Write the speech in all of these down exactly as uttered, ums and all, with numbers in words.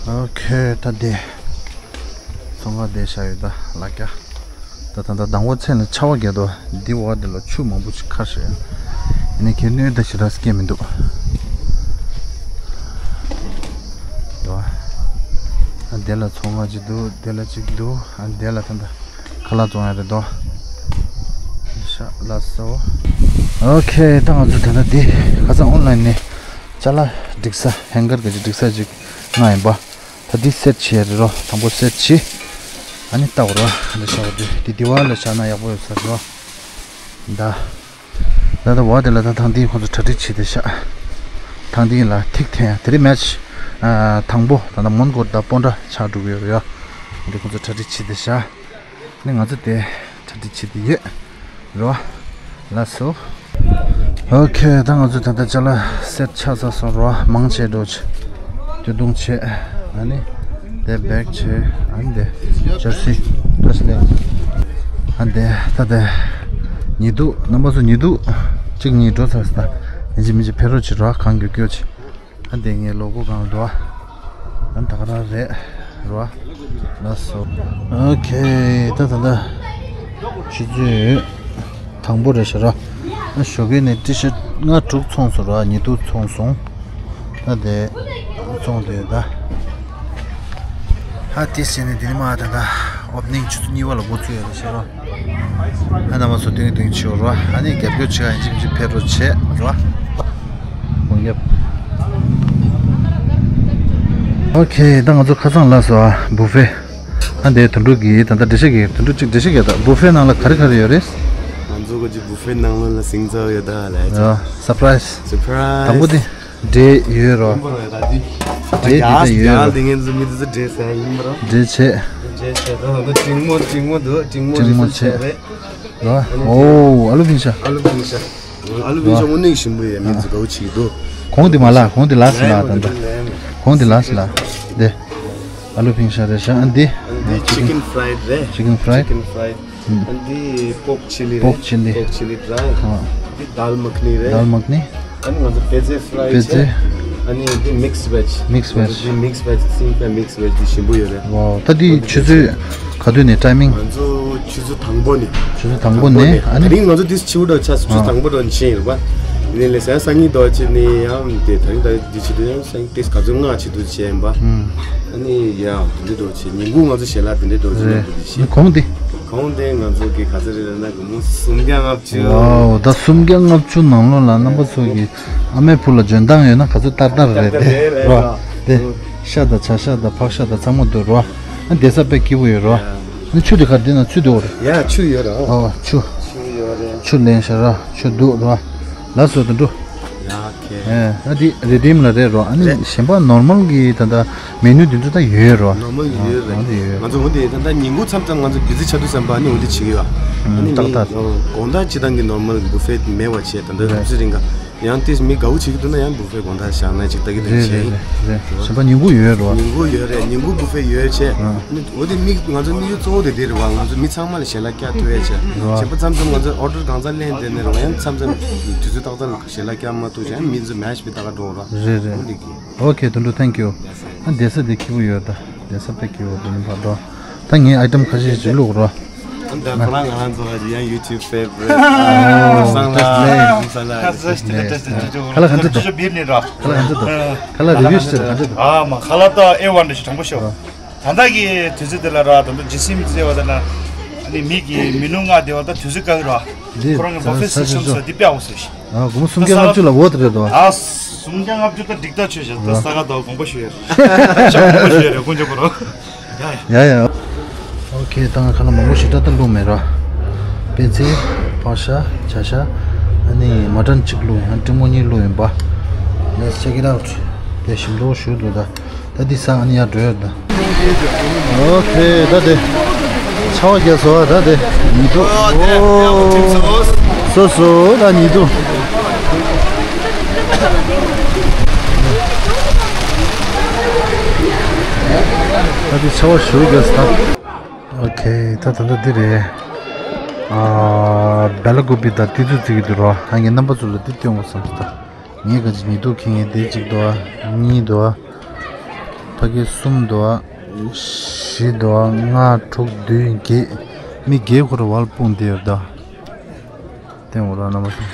ཨོ་ཁེ། ད་དེ་ཚོང་ཁང་དེ་བཞག་ཡོད་ད་ལགས་ཀྱ། ད་ད་ད་དང་པོ་མཚན་ལ་ཆར་པ་བརྒྱབ་འདུག་འདི་འོག་དེ་ལ་ཆུ་མང་པོ་ཞིག་ཁར་བཞག་ཡིན་ནའི་ཁྱེད་གནོད་ད་ཞེ་དྲག་སྐྱེ་མི་འདུག་འདུག་ཨ་དེ་ལ་ཚོང་ཁང་ཅིག་འདུག་དེ་ལ་ཅིག་འདུག་ཨ་དེ་ལ་ད་ད་ཁ་ལག་བཙོང་ཡ་རེད་དོ། ཤ་ལ་སོ། ཨོ་ཁེ། ད་ང་ཚོ་ད་ལྟ་འདི་ཁ་སང་ཨོན་ལན་ནས་ཅ་ལག་སྒྲིག་ས་ཧེང་གར་གི་སྒྲིག་ས་ཅིག་མངགས་ཡིན་པ། ད་འདི་སེ་ཊི་བྱས་རེད་རོ། དང་པོ་སེ་ཊི་བྱས། ཨ་ནི་ལྟ་བ་རོ། ཨ་ནི་བྱ་བ་འདི་འདི་འདི་བ་ལ་བཞག་ན་ཡག་པོ་ཡོད་ས་རོ། ད་ད་ད་བ་དེ་ལ་ད་ཐང་འདི་ཁོང་ཚོ་གྲ་སྒྲིག་བྱས་ཏེ་བཞག་ཐང་འདི་ལ་ཐིག་འཐེན་ཡ་དེ་རིང་མེ་ཆི་དང་པོ་ད་ད་མོན་གྷོ་དང་སྤོན་ཊ་ཆགས་འགྲོ་གི་ཡོད་རེད་ཡ། འདི་ཁོང་ཚོ་གྲ་སྒྲིག་བྱས་ཏེ་བཞག་ནི་ང་ཚོ་དེ་གྲ་སྒྲིག་བྱེད་དུ་ཡོད་རོ། ལགས་སོ། ཨོ་ཁེ། ད་ང་ཚོ་ད་ལྟ་ཅ་ལག་སེ་ཊི་ཆགས་ཚར་སོང་རོ། མང་ཆེ་འགྲོ་ཆེ། དུས་ཐུང་ཆེ། ཨ་ནི་དེ་བེག་ཆེ། ཨ་ནི་དེ་ཇར་སི་ཏོ་སི་ལེ། ཨ་ནི་དེ་ད་དེ་ཉི་གདུགས་རྣམ་པ་ཚོ་ཉི་གདུགས་གཅིག་གཉིས་འགྲོ་ཚར་སོང་ད། ཡིན་གཅིག་མིན་གཅིག་ཕེབས་རོགས་བྱེད་རོ། གང་མགྱོགས་མགྱོགས་བྱེད། ཨ་འདི་ངའི་ལོ་གོ་གང་འདུག་ཨ་ད་ག་རང་རེད་རོ། ལགས་སོ། ཨོ་ཁེ། ད་ད་ད་ཆུ་ཚོད་དང་པོ་རེད་ཤག་རོ། ཨ་ཞོགས་ཀས་ནས་ཊི་ཤར་ལྔ་དྲུག་ཚོང་སོང་རོ། ཉི་གདུགས་ཚོང་སོང་། ད་དེ་ཚོང་དེ་ད་ཧ་ཏི་སི་ནས་དེ་ནི་མ་ད་ད་ཨོ་པ་ནིང་ཆུ་ཚོད་གཉིས་པ་ལ་འགོ་ཚུགས་ཡོད་རེད་ཤག་རོ། ཨ་རྣམ་པ་ཚོ་སྟོན་གྱི་སྟོན་གྱི་བྱེད་རོགས། ཨ་ནི་རྒྱབ་སྐྱོར་བྱེད་ཡ་ཡིན་གཅིག་མིན་གཅིག་ཕེབས་རོགས་བྱེད་རོགས། ཁོང་རྒྱབ། ཨོ་ཁེ། ད་ང་ཚོ་ཁ་སང་ལ་སོ་ཨ་བུ་ཧྥེ། ཨ་འདས་དོན་གྲུབ་ཀྱིས་ད་ལྟ་འགྲེལ་བཤད་ཀྱི་དོན་གྲུབ་ཅིག་འགྲེལ་བཤད་ཀྱི་ད་བུ་ཧྥེ་ནང་ལ་ག་རེ་ག་རེ་ཡོད་རེད། ང་ཚོ་གོ་ཅི་བུ་ཧྥེ་ནང་ལོགས་ལ་སིང་ཚ་ཡོད་ད་ལ་ཡ། ཨ་སར་པ་རའི་ཛི། སར་པ་རའི་ཛི། དང་པོ་དེ། འབྲས་ཡོད་རོ། འབྲས་འདི་ད་ཡོད་རོ། འབྲས་བྱས། འབྲས་མོ་འབྲས་མོ་འདུག་འབྲས་མོ་འབྲས་མོ་བྱས་རེད། རོ། ཨོ་ཨ་ལུ་ཕིང་ཤ། ཨ་ལུ་ཕིང་ཤ། ཨ་ལུ་ཕིང་ཤ་དངོས་གནས་ཞིམ་པོ་ཡོད། མི་ཚོ་དགའ་བོ་བྱེད་ཀྱི་འདུག་གོང་དེ་མ་ལ་གོང་དེ་ལ་སི་ལ་ད་ད། གོང་དེ་ལ་སི་ལ། འདི་ཨ་ལུ་ཕིང་ཤ་རེད་ཤག་ཨ་འདི། འདི་ཅི་ཀན་ཕ་རའི་རེད། ཅི་ཀན་ཕ་རའི། ཅི་ཀན་ཕ་རའི། ཨ་འདི་པོག་ཆི་ལི་རེད། པོག་ཆི་ལི། པོག་ཆི་ལི་ཕ་རའི། ཨ་འདི་དཱལ་མ་ཁ་ནི་རེད། དཱལ་མ་ཁ་ནི། ཨ་ནི་ང་ཚོ་པེ་ཙེ་ཕ་རའི་པེ་ཙེ། བྱས། ཨ་ནི་འདི་མིག་སི་བེཇ། མིག་སི་བེཇ། ང་ཚོ་འདི་མིག་སི་བེཇ། སིང་ཀ་མིག་སི་བེཇ་འདི་ཞིམ་པོ་ཡོད་རེད། ཝའོ། ད་འདི་ཆུ་ཚོད་ག་དུས་ནས་ཊའི་མིང་། ང་ཚོ་ཆུ་ཚོད་དང་པོ་ནས། ཆུ་ཚོད་དང་པོ་ནས། ཨ་ནི་དེ་རིང་ང་ཚོ་འདི་ཕྱི་དྲོ་ཆ་ཆུ་ཚོད་དང་པོ་འགྲོ་ནས་ཕྱིན་ཡོད་རེད་པ། ཡིན་ནའི་ལས་སང་སང་ཉིན་འགྲོ་བྱས་ནས་ཡང་དེ་ད་རིང་ད་རིང་འདི་ཕྱི་དྲོ་ཡང་སང་ཉིན་ཏེས་ག་ཚོད་ལྔ་ཕྱི་དྲོ་བྱས་ཡིན་པ། ཨ་ནི་ཡང་དེ་འདྲ་འགྲོ་བྱས་ཉིན་གུང་ང་ཚོ་ཞལ་ལག་དེ་འདྲ་འགྲོ་བྱས་རེད། ཡང་དེ་འདྲ་བྱས། གོང་དེ། གོང་དེ་ང་ཚོ་གི་ག་ཚོད་རེད་ལབ་ན་སྒོར་མོ་སུམ་བརྒྱ་ལྔ་བཅུ། ཝའོ། ད་སུམ་བརྒྱ་ལྔ་བཅུ་ནང་ལོགས་ལ་རྣམ་པ་ཚོ་གི་ཨ་མའི་བུ་ལ་འཇོན་ཐང་ཡོད་ན་ག་ཚོད་ཏར་ཏར་རེད་དེ། རེད་རེད། རོ། དེ་ཤ་དང་བྱ་ཤ་དང་ཕག་ཤ་དང་ཚང་མ་འདུག་རོ། ཨ་བསྡད་ས་དཔེ་སྐྱིད་པོ་ཡོད་རོ། ཨ་ཆུ་དེ་ག་དེ་ན་ཆུ་དེ་འོ་རེད། ཡ་ཆུ་ཡོད་རོ། ཨོ་ཆུ། ཆུ་ཡོད་རེད། ཆུ་ལེན་ཤ་རོ། ཆུ་འདུག་རོ། ལགས་སོ་དོན་གྲུབ། ཡ་ཁེ། ཨ་འདི་རི་ཌིམ་ལ་རེད་རོ། ཨ་ནི་རེད། གཞན་པ་ནོར་མལ་གི་ད་ད་མེ་ནུ་དེ་ཚོ་ད་ཡོད་རོ། ནོར་མལ་ཡོད་རེད། ཨ་འདི་ཡོད། ང་ཚོ་འོ་དེ་ད་ད་ཉིན་གུང་མཚམས་མཚམས་ང་ཚོ་བི་ཛི་ཆགས་དུས་ཙམ་པ་ཨ་ནི་འོ་དེ་བྱེད་ཀྱི་ཡོད། ཨ་ནི་ཏག་ཏག་དགོང་དག་སྤྱི་བཏང་གི་ནོར་མལ་བུ་ཕེ་མེད་པ་བྱས། ད་ད་རེད། དུས་ཚོད་རིང་ག་ཡང་ཏིས་མི་དགའ་བོ་བྱེད་ཀྱི་འདུག་ན་ཡང་བུ་ཕེ་དགོང་དག་བཞག་ན་ཅིག་ལྟ་གི་འདུག་རེད་བྱས། རེད་རེད་རེད། གཞན་པ་ཉིན་གུང་ཡོད་རོ། ཉིན་གུང་ཡོད་རེད། ཉིན་གུང་བུ་ཕེ་ཡོད་བྱས། ཨ་ནི་འོ་དེ་མི་ང་ཚོ་དམིགས་ཡུལ་གཙོ་བོ་དེ་དེ་རེད་བ། ང་ཚོ་མི་ཚང་མ་ལ་ཞལ་ལག་བཀྱག་ཐུབ་ཡས་བྱས། རོ། གཞན་པ་མཚམས་མཚམས་ང་ཚོ་ཨོ་ཌར་གང་ཚ་ལེན་བསྡད་ནས་རེད་བ། ཡང་མཚམས་མཚམས་དུས་ཚོད་ཏག་ཏག་ལ་ཞལ་ལག་བཀྱག་མ་ཐུབ་བྱས་མི་ཚོ་མེ་ཤི་བི་ཏག་ཏག་འགྲོ་རོ། རེད་རེད། འོ་འདི་གི། ཨོ་ཁེ་དོན་གྲུབ། ཐེང་ཀིའུ། ཨ་བསྡད་ས་དེ་སྐྱིད་པོ་ཡོད་ད། བསྡད་ས་དཔེ་སྐྱིད་པོ་འདུག་ནི་བར་དོ། ད་ངས་ཨའི་ཊེམ་ཁ་ཤས་ཤིག་བླུགས་རོ། ད་ཁོ་རང་ང་རང་ཚོ་ལ་ཡང་ཡུ་ཊུབ་ཕེ་ཝ་རི་ཊི། ཨོ་སང་ལ་ཁ་ལ་ཁ་ལ་ཁ་ལ་ཁ་ལ་ཁ་ལ་ཁ་ལ་ཁ་ལ་རི་ཝིའུ་ཞིག་ཁ་ལ་ཨ་མ་ཁ་ལ་ད་ཨེ་ཝན་འདྲ་ཞིག་དྲང་པོ་ཤོད། ད་ལྟ་གི་དུས་ཚོད་དེ་ལ་ར་ད་ལྟ་ཇི་སིམ་ཟེར་བ་དེ་ལ་ཨ་ནི་མི་གི་མི་ནུ་ལྔ་དེ་བ་ད་དུས་ཚོད་བཀག་གི་ར། འདི་ཁོ་རང་གི་བ་ཕེ་ད་ས་སི་ཆུ་ཤམ་ཚོ་ཆུ་འདི་དཔེ་ཨོ་སོ་ཞིག་ཨ་སྒོར་མོ་སུམ་བརྒྱ་ལྔ་བཅུ་ལ་འོ་དེ་རེད་དོ། ཨ་སུམ་བརྒྱ་ལྔ་བཅུ་ད་འགྲིག་ཐག་ཆོད་ཤག་ད་ཨ་ས་ག་ད་དགོངས་པ་ཞུ་ཡ་རེད། ཞག་དགོངས་པ་ཞུ་ཡ་རེད་དཀོན་མཆོག་གོ་རོ། ཡ་ཡ། ཡ་ཡ། ཨོ་ཁེ། ད་ང་ཁ་ལག་མང་པོ་ཞིག་ད་ད་བླུགས་མེད་ར། པེ་ཙེ། ཕག་ཤ། བྱ་ཤ། ཨ་ནི་མ་ཊན་གཅིག་བླུགས། ཨ་ནི་ཏྲིང་མོ་གཉིས་བླུགས་ཡིན་པ། Let's check it out. དེ་ཞིམ་པོ་ཞུ་འདུག་ད། ད་འདི་ཟ། ཨ་ནི་ཡར་འགྲོ་ཡོད་ད། ཨོ་ཁེ། ད་དེ་ཆར་པ་བརྒྱབ་སོང་བ། ད་དེ་ཉི་གདུགས། ཨོ་སོ་སོ་ད་ཉི་གདུགས། ད་དེ་ཆར་པ་ཞུ་བརྒྱབ་སོང་ད། ཨོ་ཁེ། ད་ད་ལྟ་འདི་རེད། ཨ་བེ་ལ་ཀོ་པི་དང་དེ་ཚོ་བརྩི་གི་འདུག་རོ། ཨ་ངས་རྣམ་པ་ཚོ་ལ་འདི་སྟོན་དགོས་བསམ་སོང་ད། ངས་ག་ཅིག་ཉི་གདུགས་ཁེངས་ངས་དེ་གཅིག་འདུག་ཨ། གཉིས་འདུག་ཨ། ཕ་གི་གསུམ་འདུག་ཨ། བཞི་འདུག་ཨ། ལྔ་དྲུག་བདུན་བརྒྱད། མི་བརྒྱད་ཁོ་ར་ཝལ་སྤུངས་བསྡད་ཡོད་ད། སྟེང་འོག་ལ་རྣམ་པ་གསུམ།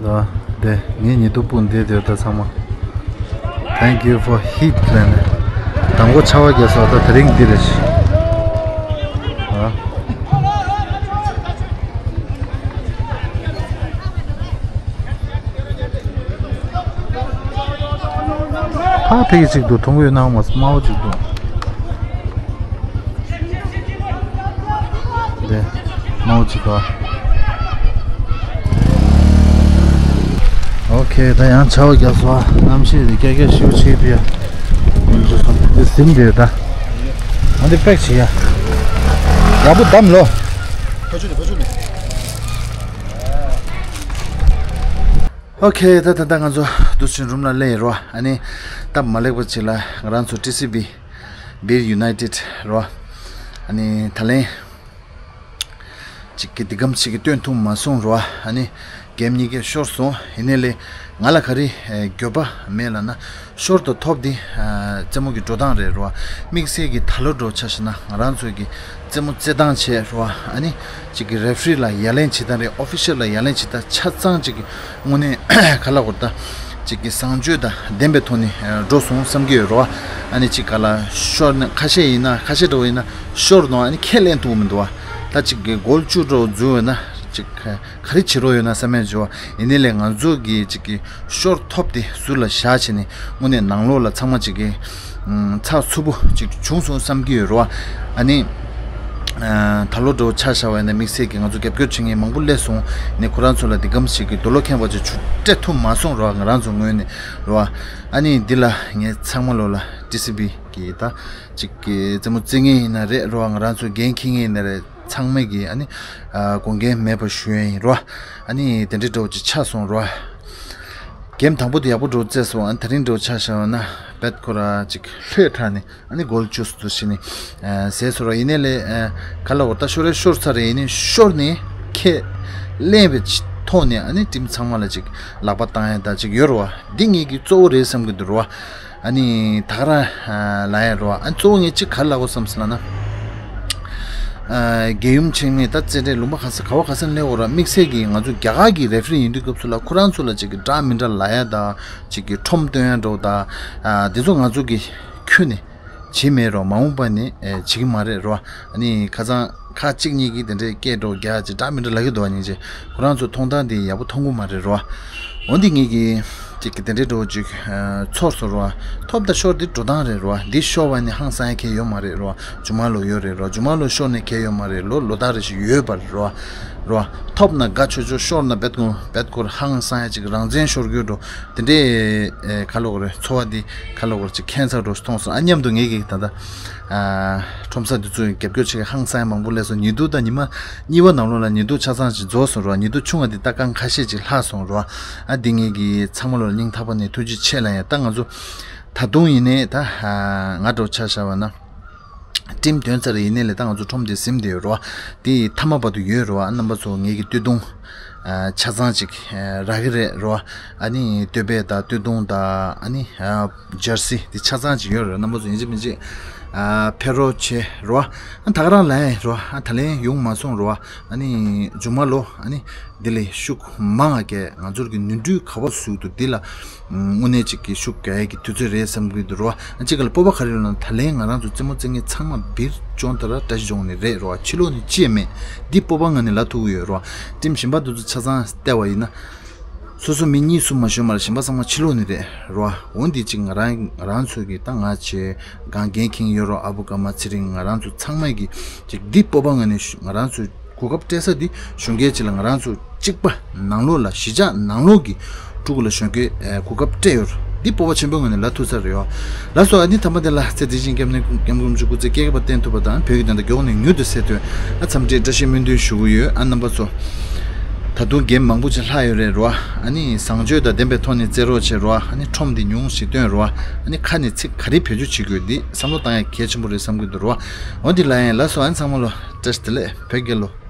ད་དེ་ངས་ཉེ་དུ་སྤུངས་བསྡད་ཡོད་ད་ཚང་མ། Thank you for heat ལབ་ནས། དང་པོ་ཆར་པ་བརྒྱབ་སོང་། ད་དེ་རིང་འདི་རེད། ཨ། ཕ་ཕ་གི་གཅིག་འདུག་མཐོང་གི་ཡོད་ན་མ་དམར་པོ་གཅིག་འདུག་འདི་དམར་པོ་གཅིག་འདུག་ཨོ་ཁེ། ད་ཡང་ཆར་པ་བརྒྱབ་སོང་། གནམ་གཤིས་འདི་ཀྱ་ཀྱ་ཞེ་པོ་ཆེ་གི་འདུག་ཡ། འདི་ཟིན་བསྡད་ད། ཨ་འདི་པེག་བྱེད་ཡ། ཡག་པོ་བསྡམས་ལོ། ཕ་ཆུ་ནས་ཕ་ཆུ་ནས། ཨོ་ཁེ། ད་ད་ད་ང་ཚོ་འདུག་སེ་རུམ་ལ་སླེབས་རོ། ཨ་ནི་སྟབས་མ་ལེགས་པ་ཅིག་ལ་ང་རང་ཚོ་ཊི་སི་བི་བྷིལ་ཡུ་ནའི་ཊེཌ་རོ། ཨ་ནི་ད་ལན་ཅིག་གི་འདི་གམ་ཞིག་གི་སྟོན་ཐུབ་མ་སོང་རོ། ཨ་ནི་གེམ་གཉིས་ཀ་ཤོར་སོང་། ཡིན་ནའི་ལས་ང་ལ་ག་རེ་འགྱོད་པ་མེད་ལབ་ན། ཤོར་དང་ཐོབ་འདི་རྩེད་མོ་གི་འགྲོ་སྟངས་རེད་རོ། དམིགས་བསལ་གྱི་ད་ལོ་འདྲ་བོ་ཆ་བཞག་ན་ང་རང་ཚོ་གི་རྩེད་མོ་རྩེ་སྟངས་བྱས་རོ། ཨ་ནི་གཅིག་གི་རེ་ཕ་རི་ལ་ཡ་ལན་བྱེད་སྟངས་རེད། ཨོ་ཕི་ཤལ་ལ་ཡ་ལན་བྱེད་སྟངས་ཆ་ཚང་གཅིག་གི་དངོས་གནས་ག་ལབ་དགོས་རེད། ད་གཅིག་གི་བཟང་སྤྱོད་དང་ལྡན་པའི་ཐོག་ནས་འགྲོ་སོང་བསམ་གྱི་ཡོད་རོ། ཨ་ནི་གཅིག་ག་ལ་ཤོར་ནས་ཁ་ཤས་ཡིན་ན་ཁ་ཤས་འདྲ་བོ་ཡིན་ན་ཤོར་ནོ། ཨ་ནི་ཁས་ལེན་ཐུབ་མི་འདུག་བ། ད་གཅིག་གི་གོལ་བཅུ་འདྲ་བོ་འཛུལ་ཡོད་ན་གཅིག་ག་རེ་བྱེད་རོགས་ཡོད་ན་བསམ་ཡས་བྱུང་བ། ཡིན་ནའི་ལས་ང་ཚོ་གི་གཅིག་གི་ཤོར་ཐོབ་དེ་ཟུར་ལ་བཞག་བྱས་ནས་དངོས་གནས་ནང་ལོགས་ལ་ཚང་མ་གཅིག་གི་ཚགས་ཚུད་པོ་གཅིག་བྱུང་སོང་བསམ་གྱི་ཡོད་རོ། ཨ་ནི་ད་ལོ་འདྲ་བོ་ཆ་བཞག་པ་ཡིན་ན་དམིགས་བསལ་གྱི་ང་ཚོ་རྒྱབ་སྐྱོར་བྱེད་མཁན་མང་པོ་སླེབས་སོང་ནས་ཁོ་རང་ཚོ་ལ་འདི་གམ་ཞིག་གི་འདུག་ལོ་ཁེངས་པ་ཅིག་ཆུ་སྤྲད་ཐུབ་མ་སོང་རོ། ང་རང་ཚོ་ངོས་ནས་རོ། ཨ་ནི་འདི་ལ་ངས་ཚང་མ་ལོ་ལ་ཊི་སི་བི་གི་ད་གཅིག་གི་རྩེད་མོ་རྩེ་མཁན་ཡིན་ན་རེད་རོ། ང་རང་ཚོ་འགན་འཁྱེར་མཁན་ཡིན་ན་རེད། ཚང་མས་ཀྱི་ཨ་ནི་ཨ་དགོངས་འགལ་མེད་པ་ཞུ་ཡ་ཡིན་རོ། ཨ་ནི་དེ་འདྲའི་འདྲ་བོ་ཅིག་ཆགས་སོང་རོ། གེམ་དང་པོ་དེ་ཡག་པོ་འདྲ་བོ་རྩེས་སོང་། ཨ་ནི་དེ་རིང་འདྲ་བོ་ཆ་བཞག་ན་བེད་ཁོ་ར་ཅིག་ལྷོད་དྲགས་ནས་ཨ་ནི་གོལ་བཅུ་ཙམ་ཞིག་ནི་ཟས་སོ་ར། ཡིན་ནའི་ལས་ག་ལ་འོ་ད་ཤོར་རེ་ཤོར་ཚར་རེ་ཡིན་ནའི་ཤོར་ནས་ཁས་ལེན་པའི་ཐོག་ནས་ཨ་ནི་ཊིམ་ཚང་མ་ལ་ཅིག་ལག་པ་བཏང་ཡ་ད་ཅིག་ཡོད་རོ། འདི་ངེད་ཀྱི་གཙོ་བོ་རེད་བསམ་གྱི་འདུག་རོ། ཨ་ནི་ད་ག་རང་ལ་ཡ་རོ། ཨ་གཙོ་བོ་ངས་གཅིག་ག་རེ་ལབ་དགོས་བསམ་སོང་ལབ་ན། རྒྱལ་ཡུམ་ཆེན་མོས་ད་རྩེད་འགྲན་ལུང་པ་ག་ས་ག་བ་ག་ས་ནས་སླེབས་ཡོད་ར། དམིགས་བསལ་གྱིས་ང་ཚོ་རྒྱ་གར་གྱི་རེ་ཕ་རི་ཡིན་དུས་སྐབས་སུ་ལ་ཁོ་རང་ཚོ་ལ་ཅིག་གི་འདྲ་མི་འདྲ་ལབ་ཡ་ད་ཅིག་གི་ཁྲོམ་སྟོན་ཡ་འདྲ་བོ་ད་འདི་ཚོ་ང་ཚོ་གི་ཁྱོན་ནས་བྱེད་མེད་རོ། མ་འོངས་པ་ནས་བྱེད་ཀྱི་མ་རེད་རོ། ཨ་ནི་ཁ་སང་ཁ་གཅིག་གཉིས་ཀྱིས་དེ་འདྲའི་སྐད་འདྲ་བོ་རྒྱག་ཅིག་འདྲ་མི་འདྲ་ལབ་ཀྱི་འདུག་བ། སྙིང་རྗེ། ཁོ་རང་ཚོ་མཐོང་སྟངས་དེ་ཡག་པོ་མཐོང་གི་མ་རེད་རོ། འོན་ཏེ་ངེད་ཀྱིས་ཅིག་གི་དེ་འདྲའི་འདྲ་བོ་ཅིག་ཚོར་སོང་རོ། ཐོབ་དང་ཤོར་དེ་འགྲོ་སྟངས་རེད་རོ། འདི་ཤོར་བ་ནི་ཧང་སང་ཡ་གང་ཡང་ཡོད་མ་རེད་རོ། མཇུག་མ་ལོ་ཡོད་རེད་རོ། མཇུག་མ་ལོ་ཤོར་ནས་གང་ཡང་ཡོད་མ་རེད། ལོ་ལོ་ལྟར་རེ་ཞིག་ཡོད་པ་རེད་རོ། རོ། ཐོབ་ན་དགའ་ཆོག་ཆོག་ཤོར་ན་བེད་ཀོ་བེད་ཀོ་ཧང་སང་ཡ་ཅིག་རང་བཙན་ཤོར་རྒྱུ་འགྲོ། དེ་འདྲའི་ཨེ་ག་ལབ་དགོས་རེད། ཚོར་བ་འདི་ག་ལབ་དགོས་རེད། ཅིག་ཁྱད་མཚར་འགྲོ་མཐོང་སོང་། ཨ་མཉམ་དུ་ངེད་ཀྱིས་ད་ལྟ་ཨ་ཁྲོམ་ས་འདི་ཚོ་རྒྱབ་སྐྱོར་བྱེད་མཁན་ཧང་སང་ཡ་མང་པོ་སླེབས་སོང་། ཉི་གདུགས་དང་ཉི་མ་གཉིས་པ་ནང་ལོགས་ལ་ཉི་གདུགས་ཆ་ཚང་ཅིག་རྫོགས་སོང་རོ། ཉི་གདུགས་ཆུང་བ་འདི་ད་རྐང་ཁ་ཤས་ཅིག་ལྷག་སོང་རོ། ཨ་འདི་ངེད་ཀྱིས་ཚང་མ་ལོ་ལ་སྙིང་ཐག་པ་ནས་ཐུགས་རྗེ་ཆེ་ལབ་ཡ། ད་ང་ཚོ་ད་དུང་ཡིན་ནའི་ད་ང་འདྲ་བོ་ཆ་བཞག་པ་ན། ཊིམ་ཐོན་ཚར་ཡིན་ནའི་ལས་ད་ང་ཚོ་ཁྲོམ་དེ་ཟིན་བསྡད་ཡོད་རེད་བ། དེ་མཐའ་མ་བར་དུ་ཡོད་རེད་བ། རྣམ་པ་ཚོ་ངེད་ཀྱི་སྟོད་ཐུང་ཆ་ཚང་ཅིག་རག་གི་རེད་རེད་བ། ཨ་ནི་སྟོད་པས་དང་སྟོད་ཐུང་དང་ཨ་ནི་ཇར་སི་དེ་ཆ་ཚང་ཅིག་ཡོད་རེད། རྣམ་པ་ཚོ་ཡིན་གཅིག་མིན་གཅིག་ཕེབས་རོགས་བྱེད་རེད་བ། ད་ག་རང་ལ་ཡིན་རེད་བ། ད་ལན་ཡོང་མ་སོང་རེད་བ། ཨ་ནི་མཇུག་མ་ལོ་ཨ་ནི་དེ་ལས་ཤུགས་མང་བ་གས་ང་ཚོར་གི་ནུས་འགྲུལ་ག་བ་ཟུག་འདུག་འདི་ལ་དངོས་གནས་ཅིག་གི་ཤུགས་རྒྱག་ཡས་ཀྱི་དུས་ཚོད་རེད་བསམ་གྱི་འདུག་རོ། ཨ་གཅིག་ག་ལ་སྤོབས་པ་ག་རེ་ཡོད་ན་ད་ལན་ང་རང་ཚོ་རྩེད་མོ་རྩེ་མཁན་ཚང་མ་སྦིར་ཅོང་ཏ་ར་བཀྲ་ཤིས་ལྗོངས་ནས་རེད་རོ། ཕྱི་ལོགས་ནས་ཅི་ཡང་མེད། འདི་སྤོབས་པ་ངང་ནས་ལབ་ཐུབ་ཀྱི་ཡོད་རོ། ཊིམ་གཞན་པ་དེ་ཚོ་ཆ་ཚང་བལྟས་པ་ཡིན་ན། སོ་སོ་མི་གཉིས་གསུམ་མ་ཞུ་མ་རེད། གཞན་པ་ཚང་མ་ཕྱི་ལོགས་ནས་རེད་རོ། འོན་ཏེ་ཅིག་ང་རང་ང་རང་ཚོ་གི་ད་ང་བྱས་གང་འགན་འཁྱེར་ཡོད་རོ། ཨ་བུ་ཀ་མ་ཚེ་རིང་ང་རང་ཚོ་ཚང་མས་ཀྱི་ཅིག་འདི་སྤོབས་པ་ངང་ནས་ང་རང་ཚོ་གོ་སྐབས་སྤྲད་ས་འདི་གཞོན་སྐྱེས་ཅིག་ལ་ང་རང་ཚོ་གཅིག་པ་ནང་ལོགས་ལ་གཞིས་ཆགས་ནང་ལོགས་ཀྱི་ཕྲུ་གུ་ལ་གཞོན་སྐྱེས་ཨེ་གོ་སྐབས་སྤྲད་ཡོད་རེད། འདི་སྤོབས་པ་ཆེན་པོའི་ངང་ནས་ལབ་ཐུབ་ས་རེད་ཡོད། ལགས་སོ། ཨ་ནི་ཐ་མ་དེ་ལ་ཚེ་འདི་བཞིན་སྐྱབས་གནས་སྐྱབས་མགོན་རིན་པོ་ཆེ་སྐུ་ཚེ་བསྐལ་བརྒྱར་བརྟན་ཐུབ་པ་དང་བོད་ཀྱི་བདེན་མཐའ་མགྱོགས་ནས་མྱུར་དུ་གསལ་ཐུབ་ཨ་འཚམས་འདྲི་བཀྲ་ཤིས་སྨོན་འདུན་ཞུ་གི་ཡོད། ཨ་རྣམ་པ་ཚོ་ད་དུང་གེམ་མང་པོ་ཅིག་ལྷག་ཡོད་རེད་རོ། ཨ་ནི་བཟང་སྤྱོད་དང་ལྡན་པའི་ཐོག་ནས་རྩེད་རོགས་བྱེད་རོ། ཨ་ནི་ཁྲོམ་འདི་ཉུང་ཞིག་སྟོན་རོ། ཨ་ནི་ཁ་ནས་ཚིག་ག་རེ་བེད་སྤྱོད་བྱེད་དགོས་འདི་བསམ་བློ་བཏང་ཡ་གལ་ཆེན་པོ་རེད་བསམ་གྱི་འདུག་རོ། འོ་འདི་ལ་ཡང་ལགས་སོ། ཨ་ནི་ཚང་མ་ལོ་བཀྲ་ཤིས་བདེ་ལེགས། བོད་རྒྱལ་ལོ།